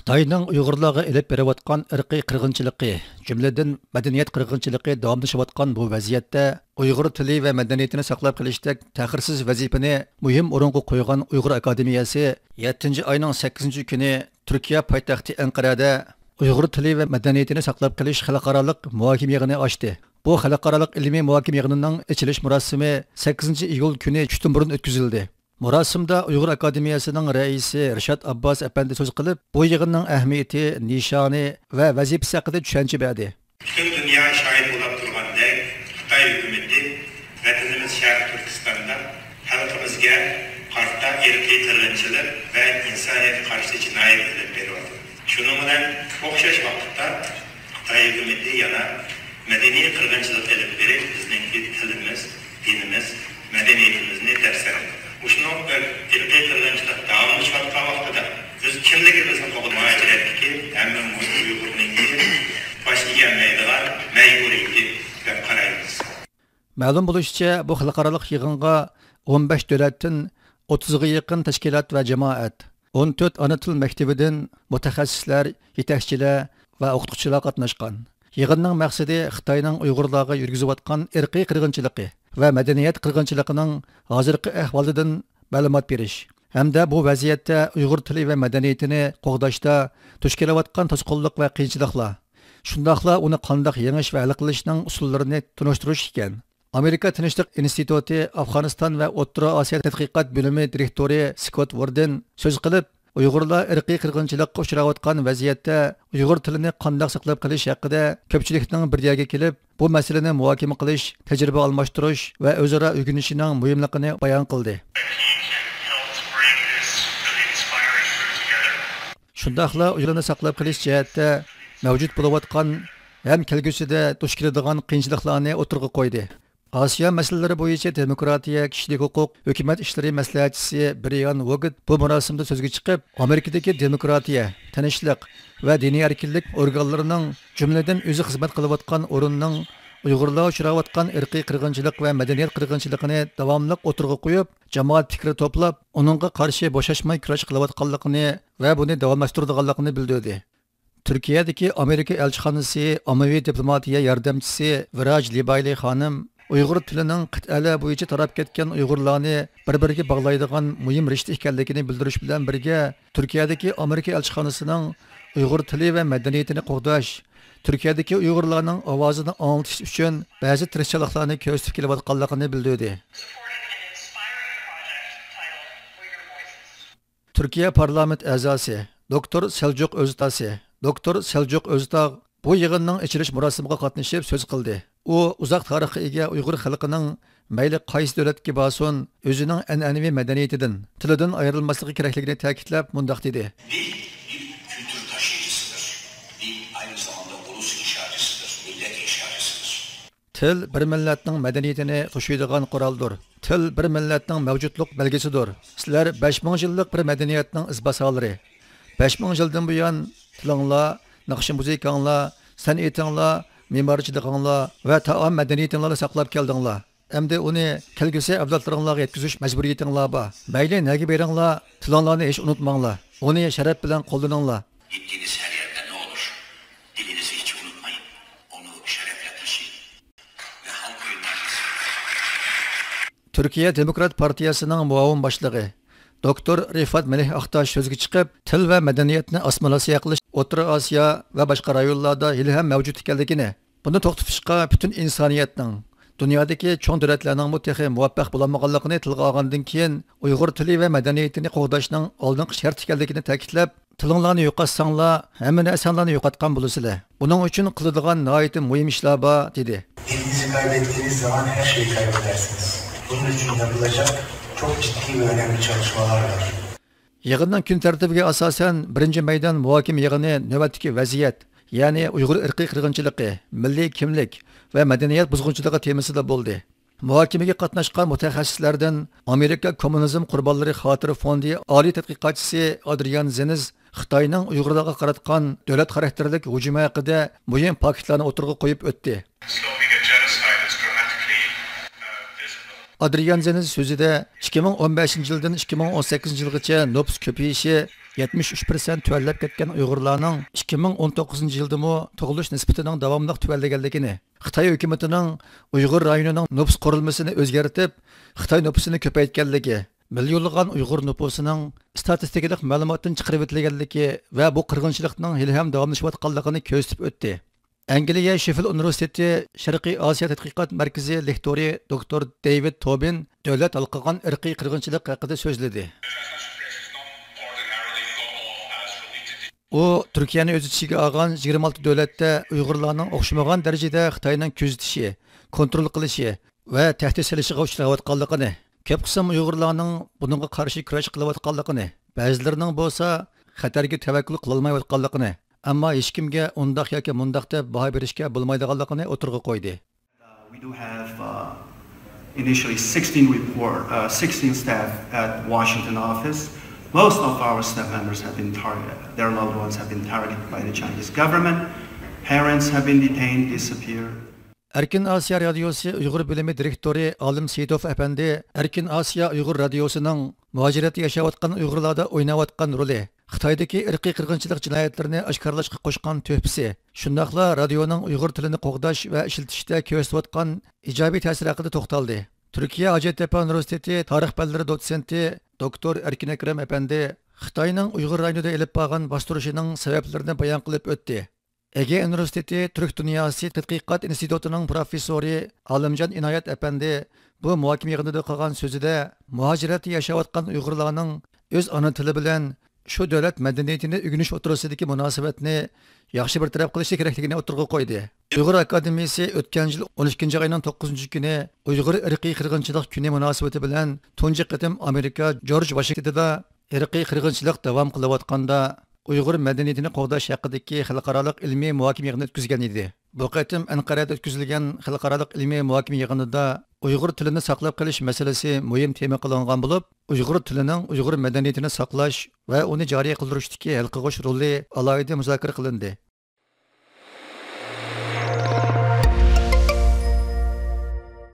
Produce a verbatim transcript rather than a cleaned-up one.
خىتاينىڭ ئۇيغۇرلارغا ئېلىپ بېرىۋاتقان ئىرقىي قىرغىنچىلىقى، جۈملىدىن مەدەنىيەت قىرغىنچىلىقى داۋاملىشىۋاتقان بۇ ۋەزىيەتتە، ئۇيغۇر تىلى ۋە مەدەنىيىتىنى ساقلاپ قېلىشتەك تەخىرسىز ۋەزىپىنى مۇھىم ئورۇنغا قويغان ئۇيغۇر ئاكادېمىيەسى يەتتىنچى ئاينىڭ سەككىزىنچى كۈنى تۈركىيە پايتەختى ئەنقەرەدە ئۇيغۇر تىلى ۋە مەدەنىيىتىنى ساقلاپ قېلىش خەلقئارالىق مۇھاكىمە يىغىنى ئاچتى. بۇ خەلقئارالىق ئىلمىي مۇھاكىمە يىغىنىنىڭ ئېچىلىش مۇراسىمى سەككىزىنچى ئىيۇل كۈنى چۈشتىن بۇرۇن ئۆتكۈزۈلدى. مۇراسىمدا ئۇيغۇر ئاكادېمىيەسىنىڭ رەئىسى رىشات ئابباس ئەپەندى سۆز قىلىپ، بۇ يىغىننىڭ ئەھمىيىتى، نىشانى ۋە ۋەزىپىسى ھەققىدە چۈشەنچە بەردى. پۈتۈن دۇنيا شاھىت بولاپ تۇرغاندەك، خىتاي ھۆكۈمىتى ۋەتىنىمىز شەرقىي تۈركىستاندا خەلقىمىزگە قارىتا ئىرقىي قىرغىنچىلىق ۋە ئىنسانىيەتكە قارشى جىنايەت ئېلىپ بېرىۋاتىدۇ. شۇنىڭ بىلەن ئوخشاش ۋاقىتتا، خىتاي ھۆكۈمىتى يەنە مەدەنىي قىرغىنچىلىق ئېلىپ بېرىپ، بىزنىڭكى تىلىمىز، دىنىمىز، مەدەنىيىتىمىزنى دەپسەندە قىلدى. مۇشۇنىڭ ئىرقىي قىرغىنچىلىق داۋاملىشىۋاتقان ۋاقتىدا، بىز كىملىكىمىزنى قوغدىماي، جەمئىيەتتىكى ھەممە مۇسلىم ئۇيغۇرنىڭكى باش ئىگەلمەيدىغان مەجبۇرىيىتى دەپ قارايمىز. مەلۇم بولۇشىچە، بۇ خەلقئارالىق يىغىنغا ئون بەش دۆلەتتىن ئوتتۇزغا يېقىن تەشكىلات ۋە جامائەت، ئون تۆت ئانا تىل مەكتىۋىدىن مۇتەخەسسىسلەر، يېتەكچىلەر ۋە ئوقۇتقۇچىلار قاتناشقان. يىغىننىڭ مەقسىتى خىتاينىڭ ئۇيغۇرلارغا يۈرگۈزۈۋاتقان ئىرقىي قىرغىنچىلىقى ۋە مەدەنىيەت قىرغىنچىلىقىنىڭ ھازىرقى ئەھۋالىدىن مەلۇمات بېرىش ھەمدە بۇ ۋەزىيەتتە ئۇيغۇر تىلى ۋە مەدەنىيىتىنى قوغداشتا دۇچ كېلىۋاتقان توسقۇنلۇق ۋە قىيىنچىلىقلار، شۇنداقلا ئۇنى قانداق يېڭىش ۋە ھەل قىلىشنىڭ ئۇسۇللىرىنى تونۇشتۇرۇش ئىكەن. ئامېرىكا تىنچلىق ئىنستىتۇتى ئافغانىستان ۋە ئوتتۇرا ئاسىيا تەتقىقات بۆلۈمى دىرېكتورى سكوت ۋوردېن سۆز قىلىپ، ئۇيغۇرلار ئىرقىي قىرغىنچىلىققا ئۇچراۋاتقان ۋەزىيەتتە ئۇيغۇر تىلىنى قانداق ساقلاپ قېلىش ھەققىدە كۆپچىلىكنىڭ بىر يەرگە كېلىپ، بۇ مەسىلىنى مۇھاكىمە قىلىش، تەجرىبە ئالماشتۇرۇش ۋە ئۆزئارا ئۆگىنىشىنىڭ مۇھىملىقىنى بايان قىلدى. شۇنداقلا ئۇيغۇرلارنى ساقلاپ قېلىش جەھەتتە مەۋجۇت بولۇۋاتقان ھەم كەلگۈسىدە دۇچ كېلىدىغان قىيىنچىلىقلارنى ئوتتۇرىغا قويدى. ئاسىيا مەسىلىلىرى بويىچە دېموكراتىيە، كىشىلىك ھوقۇق، ھۆكۈمەت ئىشلىرى مەسلىھەتچىسى برىيان ۋوگېت بۇ مۇراسىمدا سۆزگە چىقىپ، ئامېرىكىدىكى دېموكراتىيە، تىنچلىق ۋە دىنىي ئەركىنلىك ئورگانلىرىنىڭ، جۈملىدىن ئۆزى خىزمەت قىلىۋاتقان ئورۇننىڭ ئۇيغۇرلارغا ئۇچراۋاتقان ئىرقىي قىرغىنچىلىق ۋە مەدەنىيەت قىرغىنچىلىقىنى داۋاملىق ئوتتۇرىغا قويۇپ، جامائەت پىكرى توپلاپ، ئۇنىڭغا قارشى بوشاشماي كۈرەش قىلىۋاتقانلىقىنى ۋە بۇنى داۋاملاشتۇرىدىغانلىقىنى بىلدۈردى. تۈركىيەدىكى ئامېرىكا ئەلچىخانىسى ئاممىۋى دىپلوماتىيە ياردەمچىسى ۋىراج لىبايلى خانىم ئۇيغۇر تىلىنىڭ قىتئەلەر بويىچە تاراپ كەتكەن ئۇيغۇرلارنى بىر-بىرىگە باغلايدىغان مۇھىم رىشتە ئىكەنلىكىنى بىلدۈرۈش بىلەن بىرگە، تۈركىيەدىكى ئامېرىكا ئەلچىخانىسىنىڭ ئۇيغۇر تىلى ۋە مەدەنىيىتىنى قوغداش، تۈركىيەدىكى ئۇيغۇرلارنىڭ ئاۋازىنى ئاڭلىتىش ئۈچۈن بەزى تىرىشچانلىقلارنى كۆرسىتىپ كېلىۋاتقانلىقىنى بىلدۈردى. تۈركىيە پارلامېنت ئەزاسى، دوكتور سەلجۇق ئۆزتاسى، دوكتور سەلجۇق ئۆزتاغ بۇ يىغىننىڭ ئېچىلىش مۇراسىمىغا قاتنىشىپ سۆز قىلدى. ئۇ ئۇزاق تارىخقا ئىگە ئۇيغۇر خەلقىنىڭ مەيلى قايسى دۆلەتكە بارسۇن، ئۆزىنىڭ ئەنئەنىۋى مەدەنىيىتىدىن، تىلىدىن ئايرىلماسلىقى كېرەكلىكىنى تەكىتلەپ مۇنداق دېدى. Dil bir kültür taşıyıcısıdır. Dil aynı zamanda ulus inşacısıdır, millet inşacısıdır. تىل بىر مىللەتنىڭ مەدەنىيىتىنى توشۇيدىغان قورالدۇر. تىل بىر مىللەتنىڭ مەۋجۇتلۇق بەلگىسىدۇر. سىلەر بەش مىڭ يىللىق بىر مەدەنىيەتنىڭ ئىزباسارلىرى. بەش مىڭ يىلدىن بۇيان تىلىڭلار، ناخشا مۇزىكاڭلار، سەنئىتىڭلار، مېمارچىلىقىڭلار ۋە تائام مەدەنىيىتىڭلارنى ساقلاپ كەلدىڭلار. ئەمدى ئۇنى كەلگۈسى ئەۋلادلىرىڭلارغا يەتكۈزۈش مەجبۇرىيىتىڭلار بار. مەيلى نەگە بېرىڭلار، تىلىڭلارنى ھېچ ئۇنتۇماڭلار. ئۇنى شەرەپ بىلەن قوللىنىڭلار. Gittiğiniz her yerde ne olur, dilinizi hiç unutmayın. Onu şerefle taşıyın. Ve halk oyunlarınızı تۈركىيە دېموكرات پارتىيەسىنىڭ مۇئاۋىن باشلىقى دوكتور رىفات مېلىھ ئاكتاش سۆزگە چىقىپ، تىل ۋە مەدەنىيەتنى ئاسسىمىلياتسىيە قىلىش ئوتتۇرا ئاسىيا ۋە باشقا رايونلاردا ھېلىھەم مەۋجۇت ئىكەنلىكىنى، بۇنى توختىتىشقا پۈتۈن ئىنسانىيەتنىڭ، دۇنيادىكى چوڭ دۆلەتلەرنىڭمۇ تېخى مۇۋەپپەق بولالمىغانلىقىنى تىلغا ئالغاندىن كېيىن، ئۇيغۇر تىلى ۋە مەدەنىيىتىنى قوغداشنىڭ ئالدىنقى شەرتى ئىكەنلىكىنى تەكىتلەپ، تىلىڭلارنى يوقاتساڭلار، ھەممە نەرسەڭلارنى يوقاتقان بولىسىلەر. بۇنىڭ ئۈچۈن قىلىدىغان ناھايىتى مۇھىم ئىشلار بار، دېدى. Dilinizi kaybettiğiniz zaman her şeyi kaybedersiniz. Bunun için yapılacak çok ciddi ve önemli çalışmalar var. يىغىننىڭ كۈن تەرتىپىگە ئاساسەن، بىرىنچى مەيدان مۇھاكىمە يىغىنى نۆۋەتتىكى ۋەزىيەت، يەنى ئۇيغۇر ئىرقىي قىرغىنچىلىقى، مىللىي كىملىك ۋە مەدەنىيەت بۇزغۇنچىلىقى تېمىسىدا بولدى. مۇھاكىمىگە قاتناشقان مۇتەخەسسىسلەردىن ئامېرىكا كوممۇنىزم قۇربانلىرى خاتىرە فوندى ئالىي تەتقىقاتچىسى ئادرىيان زېنز خىتاينىڭ ئۇيغۇرلارغا قاراتقان دۆلەت خاراكتېرلىك ھۇجۇمى ھەققىدە مۇھىم پاكىتلارنى ئوتتۇرىغا قويۇپ ئۆتتى. ئادرىيان زېنز سۆزىدە ئىككى مىڭ ئون بەشىنچى يىلدىن ئىككى مىڭ ئون سەككىزىنچى يىلغىچە نوپۇس كۆپىيىشى يەتمىش ئۈچ پىرسەنت تۆۋەنلەپ كەتكەن ئۇيغۇرلارنىڭ ئىككى مىڭ ئون توققۇزىنچى يىلدىمۇ تۇغۇلۇش نىسبىتىنىڭ داۋاملىق تۆۋەنلىگەنلىكىنى، خىتاي ھۆكۈمىتىنىڭ ئۇيغۇر رايونىنىڭ نوپۇس قۇرۇلمىسىنى ئۆزگەرتىپ، خىتاي نوپۇسىنى كۆپەيتكەنلىكى، مىليونلىغان ئۇيغۇر نوپۇسىنىڭ ئىستاتىستىكىلىق مەلۇماتتىن چىقىرىۋېتىلگەنلىكى ۋە بۇ قىرغىنچىلىقنىڭ ھېلىھەم داۋاملىشىۋاتقانلىقىنى كۆرسىتىپ ئۆتتى. ئەنگلىيە شېفىل ئۇنىۋېرسىتېتى شەرقىي ئاسىيا تەتقىقات مەركىزى لېكتورى دوكتور دېيۋىد توبىن دۆلەت ھالقىغان ئىرقىي قىرغىنچىلىق ھەققىدە سۆزلىدى. ئۇ تۈركىيەنى ئۆز ئىچىگە ئالغان يىگىرمە ئالتە دۆلەتتە ئۇيغۇرلارنىڭ ئوخشىمىغان دەرىجىدە خىتاينىڭ كۆزىتىشى، كونترول قىلىشى ۋە تەھدىت سېلىشىغا ئۇچراۋاتقانلىقىنى، كۆپ قىسىم ئۇيغۇرلارنىڭ بۇنىڭغا قارشى كۈرەش قىلىۋاتقانلىقىنى، بەزىلىرىنىڭ بولسا خەتەرگە تەۋەككۈل قىلالمايۋاتقانلىقىنى، ئەمما ھېچكىمگە ئۇنداق ياكى مۇنداق دەپ باھا بېرىشكە بولمايدىغانلىقىنى ئوتتۇرىغا قويدى. We do have uh, initially sixteen report, uh, sixteen staff at Washington office. Most of our staff members have been targeted. Their loved ones have been targeted by the Chinese government. Parents have been detained, disappeared. ئەركىن ئاسىيا رادىيوسى ئۇيغۇر بۆلۈمى دىرېكتورى ئالىم سېيىتوف ئەپەندى ئەركىن ئاسىيا ئۇيغۇر رادىيوسىنىڭ مۇھاجىرەتتە ياشاۋاتقان ئۇيغۇرلاردا ئويناۋاتقان رولى، خىتايدىكى ئىرقىي قىرغىنچىلىق جىنايەتلىرىنى ئاشكارىلاشقا قوشقان تۆھپىسى، شۇنداقلا رادىيونىڭ ئۇيغۇر تىلىنى قوغداش ۋە ئىشلىتىشتە كۆرسىتىۋاتقان ئىجابىي تەسىرى ھەققىدە توختالدى. تۈركىيە ھاجەتتەپە ئۇنىۋېرسىتېتى تارىخ پەنلىرى دوتسېنتى دوكتور ئەركىن ئەكرەم ئەپەندى خىتاينىڭ ئۇيغۇر رايونىدا ئېلىپ بارغان باستۇرۇشىنىڭ سەۋەبلىرىنى بايان قىلىپ ئۆتتى. ئېگې ئۇنىۋېرسىتېتى تۈرك دۇنياسى تەتقىقات ئىنستىتۇتىنىڭ پروفېسسورى ئالىمجان ئىنايەت ئەپەندى بۇ مۇھاكىمە يىغىنىدا قىلغان سۆزىدە، مۇھاجىرەتتە ياشاۋاتقان ئۇيغۇرلارنىڭ ئۆز ئانا تىلى بىلەن شۇ دۆلەت مەدەنىيىتىنى ئۆگىنىش ئوتتۇرىسىدىكى مۇناسىۋەتنى ياخشى بىر تەرەپ قىلىشى كېرەكلىكىنى ئوتتۇرىغا قويدى. ئۇيغۇر ئاكادېمىيىسى ئۆتكەن يىل ئون ئىككىنچى ئاينىڭ توققۇزىنچى كۈنى ئۇيغۇر ئىرقىي قىرغىنچىلىق كۈنى مۇناسىۋىتى بىلەن تۇنجى قېتىم ئامېرىكا جورج ۋاشىنگتونىدا ئىرقىي قىرغىنچىلىق داۋام قىلىۋاتقاندا، ئۇيغۇر مەدەنىيىتىنى قوغداش ھەققىدىكى خەلقئارالىق ئىلمىي مۇھاكىمە يىغىنى ئۆتكۈزگەن ئىدى. بۇ قېتىم ئەنقەرەدە ئۆتكۈزۈلگەن خەلقئارالىق ئىلمىي مۇھاكىمە يىغىنىدا ئۇيغۇر تىلىنى ساقلاپ قېلىش مەسىلىسى مۇھىم تېما قىلىنغان بولۇپ، ئۇيغۇر تىلىنىڭ ئۇيغۇر مەدەنىيىتىنى ساقلاش ۋە ئۇنى جارى قىلدۇرۇشتىكى ھەل قىلغۇچ رولى ئالاھىدە مۇزاكىرە قىلىندى.